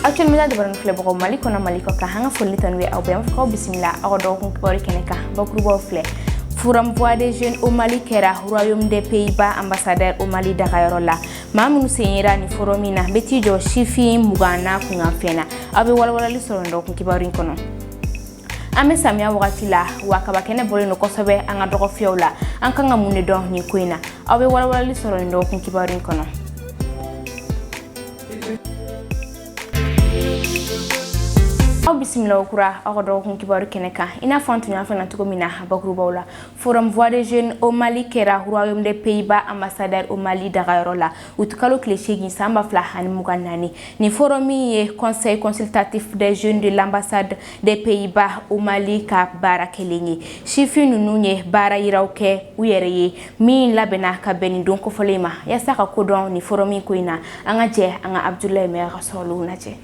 Actuel Media jabaranin filɛbagaw Mali kɔnɔ, Mali kɔ kan, an ka foli tanu bɛ aw bɛɛ. An fɔ k'aw bisimila aw ka dɔgɔkun kibaru kɛnɛ kan. Bakurubaw filɛ: Forum Voix des Jeunes au Mali kɛra Royaume des Pays-Bas ambassadeur au Mali dagayɔrɔ la. Maa minnu sen yera nin forum in na bɛ t'i jɔ sifin 20 n'a kunkanfɛn na. Aw bɛ walawalali sɔrɔ nin dɔgɔkun kibaru in kɔnɔ. An bɛ samiya wagati la wa, kaba kɛnɛ bɔlen don kosɛbɛ an ka dɔgɔfiyɛw la. An kan ka mun de dɔn nin ko in na? Aw bɛ walawalali sɔrɔ nin dɔgɔkun kibaru in kɔnɔ. Aw bisimila kura aw ka dɔgɔkun kibaru kɛnɛ kan. I n'a fɔ an tun y'a fana cogo min na bakurubaw la, Forum Voix des Jeunes au Mali kɛra Royaume des Pays-Bas ambassadeur au Mali dagayɔrɔ la uti kalo tile 8 san 2024. Nin forum min ye Conseil consultatif des jeunes de l'ambassade des Pays-Bas au Mali ka baara kelen ye. Sifin ninnu ye baara yiraw kɛ u yɛrɛ ye min labɛnna ka bɛn nin don kofɔlen ma. Yaasa ka kodɔn nin forum ko in na, an ka jɛ an ka Abdoulaye Mɛga ka sɔrɔliw lajɛ.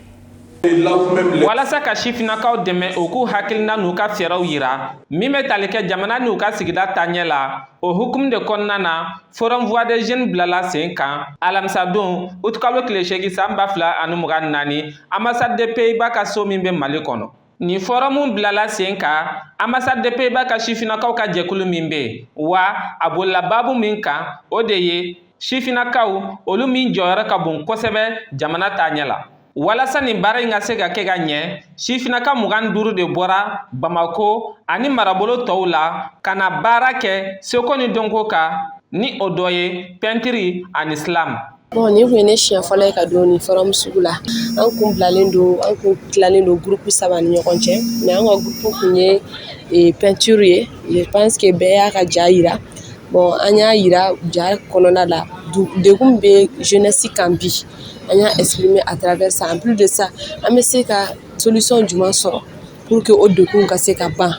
Walasa ka sifinnakaw dɛmɛ u k'u hakilina n'u ka fɛɛrɛw yira min bɛ tali kɛ jamana n'u ka sigida taaɲɛ la, o hukumu de kɔnɔna na, Forum Voix des Jeunes bilala sen kan alamisadon utukalo tile 8 san 2024, ambassade des Pays-Bas ka so min bɛ Mali kɔnɔ. Nin forum bilala sen kan ambassade des Pays-Bas ka sifinnakaw ka jɛkulu min bɛ yen wa, a bolila baabu min kan, o de ye sifinnakaw, olu min jɔyɔrɔ ka bon kosɛbɛ jamana taaɲɛ la. Walasa nin baara in ka se ka kɛ ka ɲɛ, sifinnaka 25 de bɔra Bamako ani marabolo tɔw la ka na baara kɛ seko ni dɔnko kan, ni o dɔ ye pɛntiri ani slam. Bon, nin kun ye ne siɲɛ fɔlɔ ye ka don nin forum sugu la. An kun bilalen don, an kun tilalen don groupe saba ni ɲɔgɔn cɛ, mais an ka groupe kun ye peinture ye. Je pense que bɛɛ y'a ka ja yira. Bon, an y'a yira ja kɔnɔna la degun min bɛ jeunesse kan bi, an y'a exprimer à travers ça. En plus de ça, an bɛ se ka solution jumɛn sɔrɔ pour que o degun ka se ka ban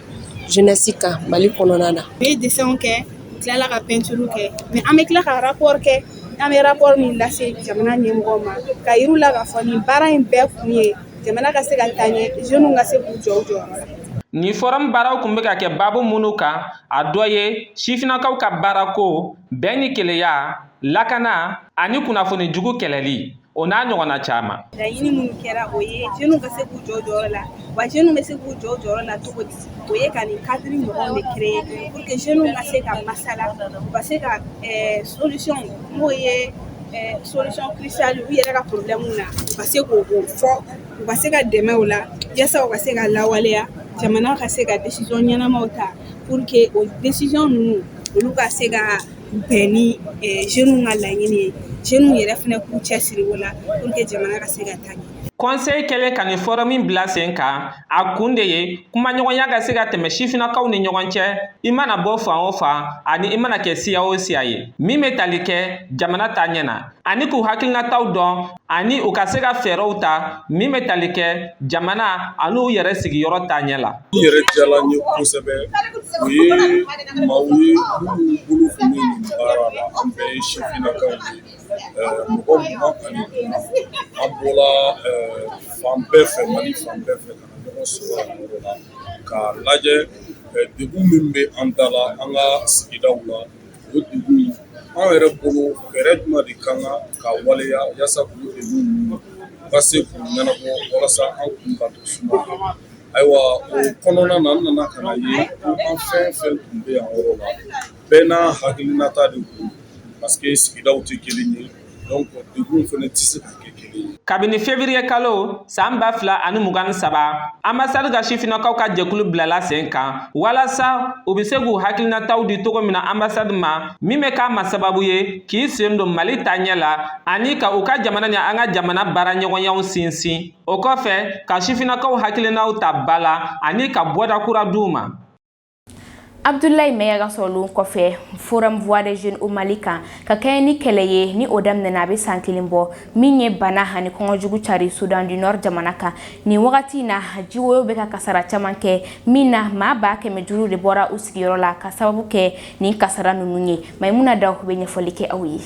jeunesse kan Mali kɔnɔna na? U ye dessin kɛ, u tilala ka peinture kɛ, mais an bɛ tila ka rapport kɛ. An bɛ rapport min lase jamana ɲɛmɔgɔw ma ka yir'u la k'a fɔ nin baara in bɛɛ kun ye jamana ka se ka taa ɲɛ, jeunes ka se k'u jɔ u jɔyɔrɔ la. Nin forum baaraw kun bɛ ka kɛ baabu minnu kan, a dɔ ye sifinnakaw ka baarako, bɛn ni keleya, lakana ani kunnafoni jugu kɛlɛli, o n'a ɲɔgɔnna caman. Laɲini minnu kɛra, o ye jeunes ka se k'u jɔ u jɔyɔrɔ la. Wa jeunes bɛ se k'u jɔ u jɔyɔrɔ la cogo di? O ye ka nin cadre ɲɔgɔn de créer pour que jeunes ka se ka masala, u ka se ka solution, n'o ye solution cruciale u yɛrɛ ka problème na, u ka se k'o fɔ, u ka se ka dɛmɛ o la yaasa u ka se ka lawaleya, jamana ka se ka décision ɲɛnamaw ta pour que o décision ninnu, olu ka se ka bɛn ni jeunes ka laɲini ye, jeunes yɛrɛ fɛnɛ k'u cɛsiri o la pour que jamana ka se ka taa ɲɛ. Conseil kɛlen ka nin forum bila sen kan, a kun de ye kumaɲɔgɔnya ka se ka tɛmɛ sifinnakaw ni ɲɔgɔn cɛ, i mana bɔ fan o fan ani i mana kɛ siya o siya ye, min bɛ tali kɛ jamana ta ɲɛ na, ani k'u hakilinataw dɔn, ani u ka se ka fɛɛrɛw ta min bɛ tali kɛ jamana an'u yɛrɛ sigiyɔrɔ ta ɲɛ la. Min yɛrɛ diyala n ye kosɛbɛ, o ye maaw ye minnu bolo tun bɛ nin baara la. An bɛɛ ye sifinnakaw ye, mɔgɔ 25. An bɔra fan bɛɛ fɛ, Mali fan bɛɛ fɛ, ka na ɲɔgɔn sɔrɔ yan yɔrɔ la k'a lajɛ degun min bɛ an da la an ka sigidaw la. O degun, an yɛrɛ bolo, fɛɛrɛ jumɛn de kan ka waleya yaasa k'o degun ninnu u ka se k'u ɲɛnabɔ, walasa an kun ka to suma? Ayiwa, o kɔnɔna na, n nana ka na ye ko an fɛn fɛn tun bɛ yan yɔrɔ la, bɛɛ n'a hakilinata de kun, parce que sigidaw tɛ kelen ye, donc degun fana tɛ se ka kɛ kelen ye. Kabini février kalo san 2023, ambassade ka sifinnakaw ka jɛkulu bilala sen kan walasa u bɛ se k'u hakilinataw di cogo min na ambassade ma, min bɛ k'a ma sababu ye k'i sen don Mali taaɲɛ la ani ka u ka jamana ni an ka jamana baaraɲɔgɔnyaw sinsin. O kɔfɛ, ka sifinnakaw hakilinaw ta ba la ani ka bɔda kura d'u ma. Abdoulaye Mɛya ka sɔrɔlen kɔfɛ Forum Voix des Jeunes au Mali kan ka kɛɲɛ ni kɛlɛ ye ni o daminɛna, a bɛ san kelen bɔ, min ye bana ani kɔngɔjugu cari Soudan du Nord jamana kan. Nin wagati in na, jiwoyo bɛ ka kasara caman kɛ, min na maa 500 000 de bɔra u sigiyɔrɔ la ka sababu kɛ nin kasara ninnu ye. Maimuna Daw bɛ ɲɛfɔli kɛ aw ye.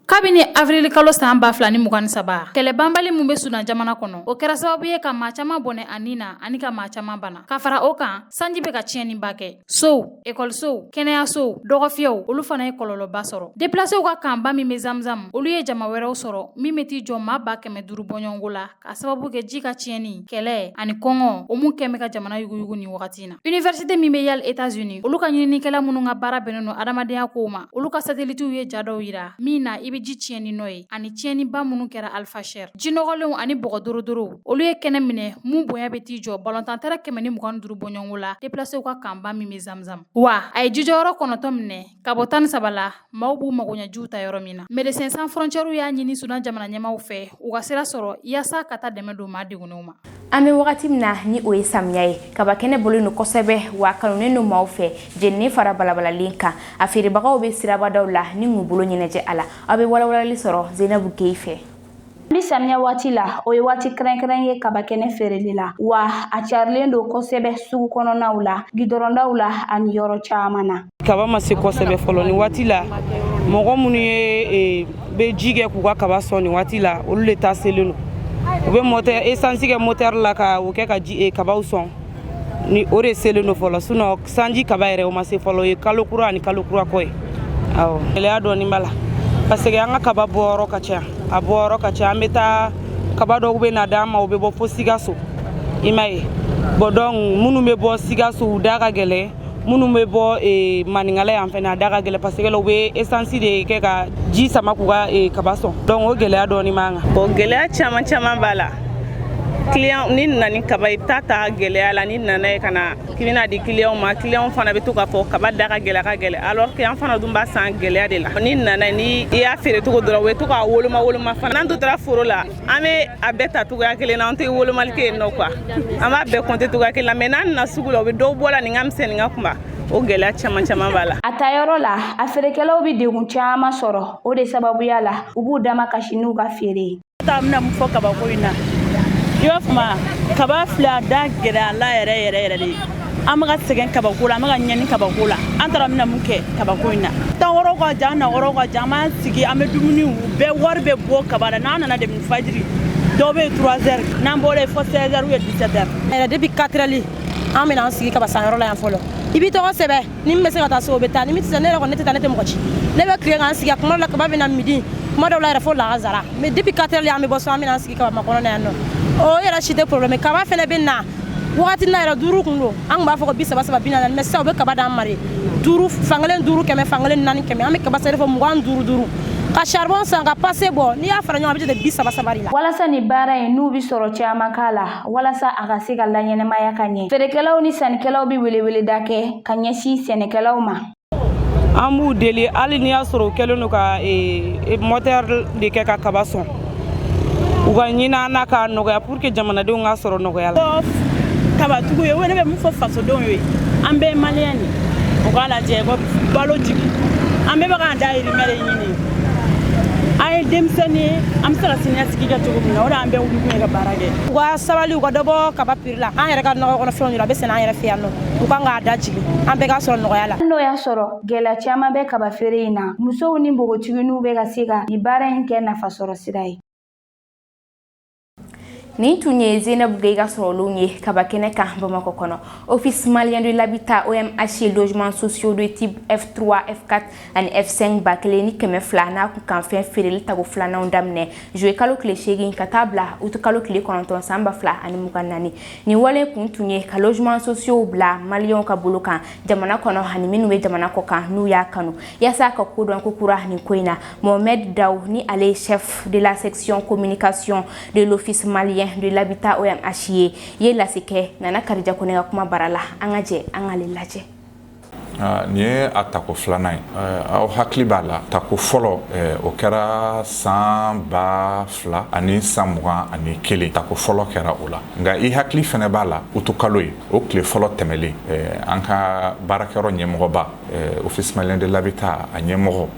Kabini avril kalo san 2023, kɛlɛ banbali min bɛ Sudan jamana kɔnɔ, o kɛra sababu ye ka maa caman bɔnɛ a ni na ani ka maa caman bana. Ka fara o kan, sanji bɛ ka tiɲɛniba kɛ. Sow, ekɔlisow, kɛnɛyasow, dɔgɔfiyɛw, olu fana ye kɔlɔlɔba sɔrɔ. Déplacéw ka kanba min bɛ Zamzam, olu ye jama wɛrɛw sɔrɔ min bɛ t'i jɔ maa 500,000 bɔɲɔgɔnko la, ka sababu kɛ ji ka tiɲɛni, kɛlɛ ani kɔngɔ, o mun kɛn bɛ ka jamana yuguyugu nin wagati in na. Université min bɛ Yale États-Unis, olu ka ɲininikɛla minnu ka baara bɛnnen don adamadenya kow ma, olu ka satellitew ye ja dɔw yira min na i bɛ ji tiɲɛni nɔ ye ani tiɲɛniba minnu kɛra Alfasher. Ji nɔgɔlenw ani bɔgɔ dorodorow, olu ye kɛnɛ minɛ mun bonya bɛ t'i jɔ balontan terrain 125 bɔɲɔgɔnko la, déplacéw ka kanba min bɛ Zamzam. Wa a ye jijɔyɔrɔ 9 minɛ ka bɔ 13 la, maaw b'u magoɲɛjiw ta yɔrɔ min na. Médecins Sans Frontières y'a ɲini Sudan jamana ɲɛmaaw fɛ, u ka sira sɔrɔ yaasa ka taa dɛmɛ don maa degunnenw ma. An bɛ wagati min na ni o ye samiya ye, kaba kɛnɛ bɔlen don kosɛbɛ, wa kanunen don maaw fɛ jeninen fara balabalalen kan. A feerebagaw bɛ sirabadaw la ni k'u bolo ɲɛnajɛ a la. Aw bɛ walawalali sɔrɔ Zenabu Gueye fɛ. Bi samiya waati la, o ye waati kɛrɛnkɛrɛn ye kaba kɛnɛ feereli la, wa a carilen don kosɛbɛ sugu kɔnɔnaw la, gidɔrɔndaw la ani yɔrɔ caman na. Kaba ma se kosɛbɛ fɔlɔ nin waati la. Mɔgɔ minnu ye bɛ ji kɛ k'u ka kaba sɔn nin waati la, olu de ta selen don. U bɛ moteur essence kɛ moteur la ka o kɛ ka ji kabaw sɔn ni o de selen don fɔlɔ. Sinon sanji kaba yɛrɛ, o ma se fɔlɔ. O ye kalo kura ani kalo kura kɔ ye. Awɔ, gɛlɛya dɔɔni b'a la parce que an ka kaba bɔyɔrɔ ka ca, a bɔyɔrɔ ka ca. An bɛ taa kaba dɔw bɛ na d'an ma, u bɛ bɔ fo Sikaso, i m'a ye. Bon, donc minnu bɛ bɔ Sikaso, u da ka gɛlɛn. Minnu bɛ bɔ Maninkala yan fɛnɛ, a da ka gɛlɛn parce que u bɛ essence de kɛ ka ji sama k'u ka kaba sɔn. Donc o gɛlɛya dɔɔni b'an kan. Bon, gɛlɛya caman caman b'a la. Client ni nana ni kaba, i bɛ taa ta gɛlɛya la. Ni nana ye ka na k'i bɛna di client ma, client fana bɛ to k'a fɔ kaba da ka gɛlɛn, a ka gɛlɛn, alors que an fana dun b'a san gɛlɛya de la. Ni nana ni i y'a feere cogo dɔrɔn, u bɛ to k'a woloma woloma fana. N'an tora foro la, an bɛ a bɛɛ ta cogoya kelen na, an tɛ wolomali kɛ yen nɔ quoi. An b'a bɛɛ compter cogoya kelen na, mais n'an nana sugu la, u bɛ dɔw bɔ la, nin ka misɛn, nin ka kunba. O gɛlɛya caman caman b'a la. A ta yɔrɔ la, a feerekɛlaw bɛ degun caman sɔrɔ. O de sababuya la, u b'u dama kasi n'u ka feere ye. Ta bɛna mun fɔ kabako in na? I b'a fɔ kaba filɛ, a da gɛlɛyala yɛrɛ yɛrɛ yɛrɛ de. An bɛ ka sɛgɛn kabako la, an bɛ ka ɲɛni kabako la. An taara bɛna mun kɛ kabako in na? Tan wɔɔrɔ ka jan, na wɔɔrɔ ka jan, an b'an sigi, an bɛ dumuni bɛɛ wari bɛ bɔ kaba la. N'an nana depuis fajiri, dɔw bɛ yen 3 heures, n'an bɔra yen fo 16 heures ou 17 heures. Yɛrɛ, depuis 4 heures an bɛna an sigi kaba sanyɔrɔ la yan fɔlɔ. I b'i tɔgɔ sɛbɛn, ni min bɛ se ka taa so, o bɛ taa. Ni min tɛ se, ne yɛrɛ kɔni, ne tɛ taa, ne tɛ mɔgɔ ci. Ne bɛ tile k'an sigi. A kuma dɔ la, kaba bɛ na midi, kuma dɔw la yɛrɛ fo lagansara, mais depuis 4 heures an bɛ bɔ so, an bɛna an sigi kaba makɔnɔ na yan nɔ. O yɛrɛ si tɛ problème. Kaba fɛnɛ bɛ na wagati na yɛrɛ, 5 kun don, an tun b'a fɔ ko 30 saba, 40, mais sisan u bɛ kaba d'an ma de 5, fankelen 5 kɛmɛ, fankelen 4 kɛmɛ. An bɛ kaba san i n'a fɔ 25 5, ka charbon san, ka passe bɔ. N'i y'a fara ɲɔgɔn kan, a bɛ jate 30 30 de la. Walasa nin baara in n'u bɛ sɔrɔ caman k'a la, walasa a ka se ka laɲɛnɛmaya ka ɲɛ, feerekɛlaw ni sannikɛlaw bɛ weleweleda kɛ ka ɲɛsin sɛnɛkɛlaw ma. An b'u deli, hali n'i y'a sɔrɔ u kɛlen don ka moteur de kɛ ka kaba sɔn, u ka ɲini an na k'a nɔgɔya pour que jamanadenw ka sɔrɔ nɔgɔya la. Kabatigiw ye, ne bɛ mun fɔ fasodenw ye? An bɛɛ ye maliyɛn de, u k'a lajɛ ko balo jigin, an bɛɛ bɛ k'an dahirimɛ de ɲini. An ye denmisɛnnin ye, an bɛ se ka siniɲɛsigi kɛ cogo min na, o de y'an bɛɛ wuli kun ye ka baara kɛ. U ka sabali, u ka dɔ bɔ kaba prix la. An yɛrɛ ka nɔgɔ kɔnɔ fɛnw a bɛ sɛnɛ an yɛrɛ fɛ yan nɔ, u kan k'a da jigin, an bɛɛ ka sɔrɔ nɔgɔya la. N'o y'a sɔrɔ gɛlɛya caman bɛ kaba feere in na, musow ni npogotigininw bɛ ka se ka nin baara in kɛ nafasɔrɔ sira ye. Nin tun ye Zenabu Gueye ka sɔrɔlenw ye kaba kɛnɛ kan Bamakɔ kɔnɔ. Office malien de l'habitat OMH, logements sociaux de type F3, F4 ani F5 1200 n'a kun kanfɛn feereli tago filananw daminɛ juillet kalo tile 8 ka taa bila août kalo tile 9 san 2024. Nin wale kun tun ye ka logements sociaux bila maliyɛnw ka bolo kan jamana kɔnɔ ani minnu bɛ jamana kɔ kan n'u y'a kanu. Yaasa ka kodɔn ko kura nin ko in na, Mohamed Daw, ni ale ye chef de la section communication de l'Office malien de l'habitat OMH ye lase kɛ Nana Kadija Kone ka kuma bara la. An ka jɛ an k'ale lajɛ. Nin ye a tako filanan ye. Aw hakili b'a la, tako fɔlɔ, o kɛra san 2021. Tako fɔlɔ kɛra o la. Nka i hakili fɛnɛ b'a la, utukalo ye o tile fɔlɔ tɛmɛlen, an ka baarakɛyɔrɔ ɲɛmɔgɔba, Office malien de l'habitat a ɲɛmɔgɔ,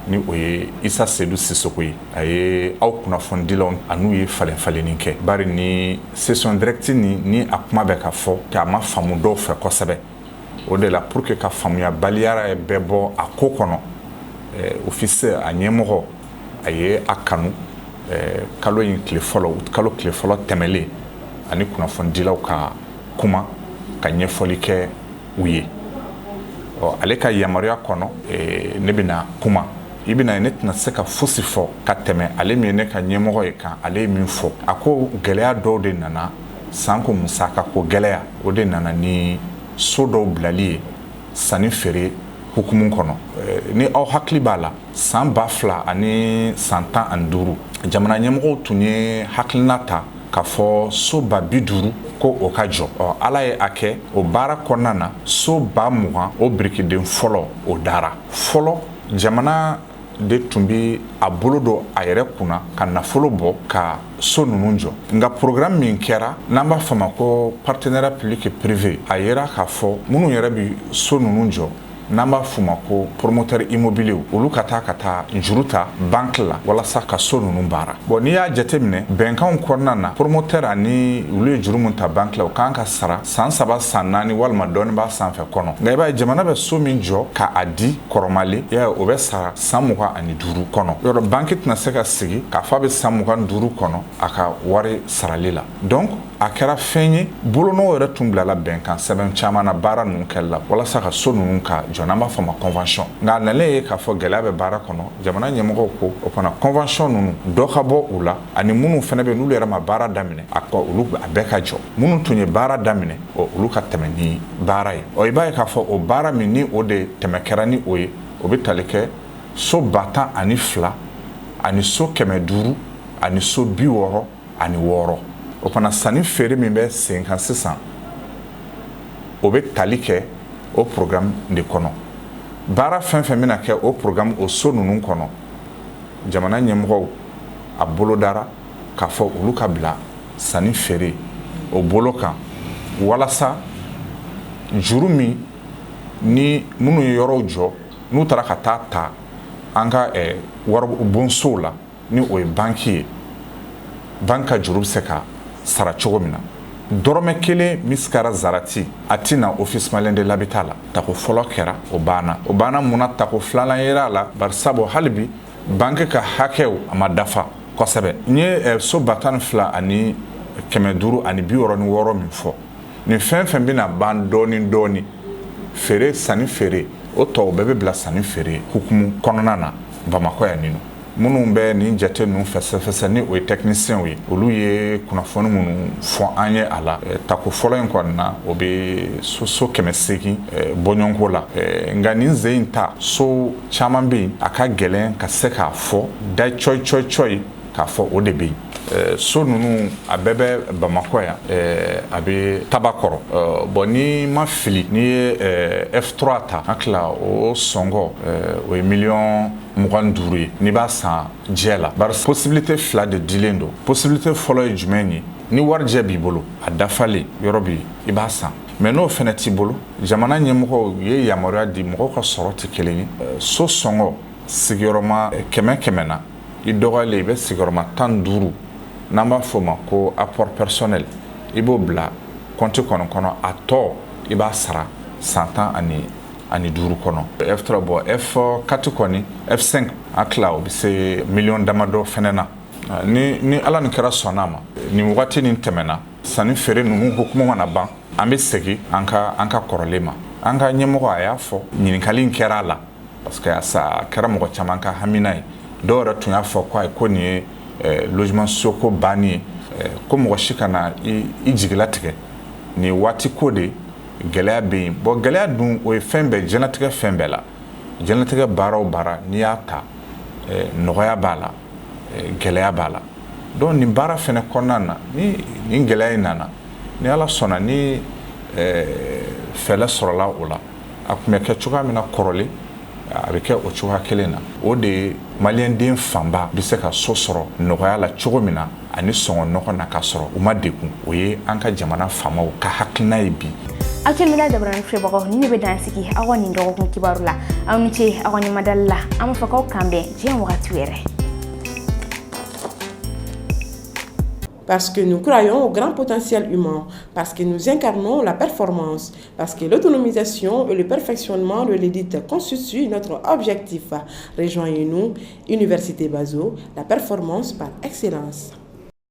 ni o ye Isa Sedu Sisoko ye, a ye aw kunnafonidilaw an'u ye falen falenni kɛ, bari ni cession directe ni a kuma bɛ ka fɔ k'a ma faamu dɔw fɛ kosɛbɛ. O de la, pour que ka faamuyabaliya bɛɛ bɔ a ko kɔnɔ, office a ɲɛmɔgɔ A ye a kanu kalo in tile fɔlɔ, kalo tile fɔlɔ tɛmɛlen, ani kunnafonidilaw ka kuma ka ɲɛfɔli kɛ u ye. Ɔ, ale ka yamaruya kɔnɔ, ne bɛna kuma. I bɛna, ne tɛna se ka fosi fɔ ka tɛmɛ ale min ye ne ka ɲɛmɔgɔ ye kan. Ale ye min fɔ, a ko gɛlɛya dɔw de nana sanko musaka ko gɛlɛya, o de nana ni so dɔw bilali ye sanni feere hukumu kɔnɔ. Ni aw hakili b'a la, san 2015, jamana ɲɛmɔgɔw tun ye hakilina ta k'a fɔ so 50 000 ko o ka jɔ. Ɔ, Ala ye a kɛ, o baara kɔnɔna na, so 20 000, o birikiden fɔlɔ, o dara fɔlɔ. Jamana de tun bɛ a bolo don a yɛrɛ kunna ka nafolo bɔ ka so ninnu jɔ. Nka programme min kɛra, n'an b'a fɔ ma ko partenariat public et privé, a yera k'a fɔ minnu yɛrɛ bɛ so ninnu jɔ, n'an b'a f'u ma ko promoteur immobilier, olu ka taa juru ta banque la walasa ka so ninnu baara. Bon, n'i y'a jateminɛ bɛnkanw kɔnɔna na, promoteur ani olu ye juru mun ta banque la, o kan ka sara san 3, san 4 walima dɔɔni b'a sanfɛ kɔnɔ. Nka i b'a ye, jamana bɛ so min jɔ ka a di kɔrɔmalen, i y'a ye, o bɛ sara san 25 kɔnɔ. Yɔrɔ banque tɛna se ka sigi k'a fɔ a bɛ san 25 kɔnɔ a ka wari sarali la. Donc a kɛra fɛn ye, bolonɔw yɛrɛ tun bilala bɛnkan sɛbɛn caman na baara ninnu kɛli la walasa ka so ninnu ka jɔ, n'an b'a fɔ ma convention. Nka a nalen ye k'a fɔ gɛlɛya bɛ baara kɔnɔ, jamana ɲɛmɔgɔw ko o fana convention ninnu, dɔ ka bɔ u la, ani minnu fana bɛ, n'olu yɛrɛ ma baara daminɛ, a kɔ olu a bɛɛ ka jɔ. Minnu tun ye baara daminɛ, olu ka tɛmɛ ni baara ye. Ɔ, i b'a ye k'a fɔ o baara min ni o de tɛmɛ kɛra ni o ye, o bɛ tali kɛ so 12 000 ani so 500 ani so 66. O fana sanni feere min bɛ sen kan sisan, o bɛ tali kɛ o programme de kɔnɔ. Baara fɛn fɛn bɛna kɛ o programme, o so ninnu kɔnɔ, jamana ɲɛmɔgɔw a bolodara k'a fɔ olu ka bila sanni feere o bolo kan, walasa juru min ni minnu ye yɔrɔw jɔ, n'u taara ka taa ta an ka wari bonsow la, ni o ye banki ye, banki ka juru bɛ se ka sara cogo min na. Dɔrɔmɛ kelen misikara zarati a tɛna Office malien de l'habitat la. Tako fɔlɔ kɛra, o banna. O banna mun na? Tako filanan yera a la, barisabu hali bi banki ka hakɛw a ma dafa kosɛbɛ. N ye so 12 566 min fɔ, nin fɛn fɛn bɛna ban dɔɔni dɔɔni, feere, sanni feere, o tɔw bɛɛ bɛ bila sanni feere hukumu kɔnɔna na Bamakɔ yan. Nin minnu bɛ nin jate ninnu fɛsɛfɛsɛ, ni o ye techniciens ye, olu ye kunnafoni minnu fɔ an ye a la, tako fɔlɔ in kɔni na, o bɛ so 800 bɔɲɔgɔnko la. Nka nin sen in ta, so caman bɛ yen, a ka gɛlɛn ka se k'a fɔ da cɔyi cɔyi cɔyi k'a fɔ o de bɛ yen. So ninnu a bɛɛ bɛ Bamakɔ yan, a bɛ Tabakɔrɔ. Bon, ni ma fili, n'i ye F3 ta, hakili o sɔngɔ o ye miliyɔn 25 ye n'i b'a san jɛ la. Bari possibilité fila de dilen don. Possibilité fɔlɔ ye jumɛn ye? Ni warijɛ b'i bolo, a dafalen yɔrɔ bi, i b'a san. Mais n'o fɛnɛ t'i bolo, jamana ɲɛmɔgɔw ye yamaruya di, mɔgɔw ka sɔrɔ tɛ kelen ye. So sɔngɔ sigiyɔrɔma kɛmɛ kɛmɛ na, i dɔgɔyalen i bɛ sigiyɔrɔma 15, n'an b'a fɔ o ma ko apport personnel, i b'o bila compte kɔnɔ kɔnɔ, a tɔ i b'a sara san 15 kɔnɔ. F3, bɔ F4 kɔni, F5 a tila, o bɛ se miliyɔn damadɔ fɛnɛ na. Ni Ala ni kɛra sɔnna a ma, nin wagati nin tɛmɛna, sanni feere ninnu hukumu mana ban, an bɛ segin an ka kɔrɔlen ma. An ka ɲɛmɔgɔ a y'a fɔ, ɲininkali in kɛra a la, parce que a kɛra mɔgɔ caman ka hamina ye. Dɔw yɛrɛ tun y'a fɔ ko ayi, ko nin ye logement soko banni ye, ko mɔgɔ si kana i jigila tigɛ, nin waati ko de gɛlɛya bɛ yen. Bon, gɛlɛya dun, o ye fɛn bɛɛ, diɲɛlatigɛ fɛn bɛɛ la. Diɲɛlatigɛ baara o baara, n'i y'a ta, nɔgɔya b'a la, gɛlɛya b'a la. Donc nin baara fɛnɛ kɔnɔna na, ni nin gɛlɛya in nana, ni Ala sɔnna, ni fɛɛrɛ sɔrɔla o la, a tun bɛ kɛ cogoya min na kɔrɔlen, a bɛ kɛ o cogoya kelen na. O de ye maliyɛnden fanba bɛ se ka so sɔrɔ nɔgɔya la cogo min na, ani sɔngɔ nɔgɔ na, k'a sɔrɔ u ma degun. O ye an ka jamana faamaw ka hakilina ye bi. Actuel Media jabarani filɛbagaw, ni ne bɛ dan sigi aw ka nin dɔgɔkun kibaru la. Aw ni ce aw ka ɲɛmadali la. An b'a fɔ k'aw kan bɛn diɲɛ wagati wɛrɛ. Parce que nous croyons au grand potentiel humain, parce que nous incarnons la performance, parce que l'autonomisation et le perfectionnement de l'élite constituent notre objectif. Rejoignez-nous, Université Bazo, la performance par excellence.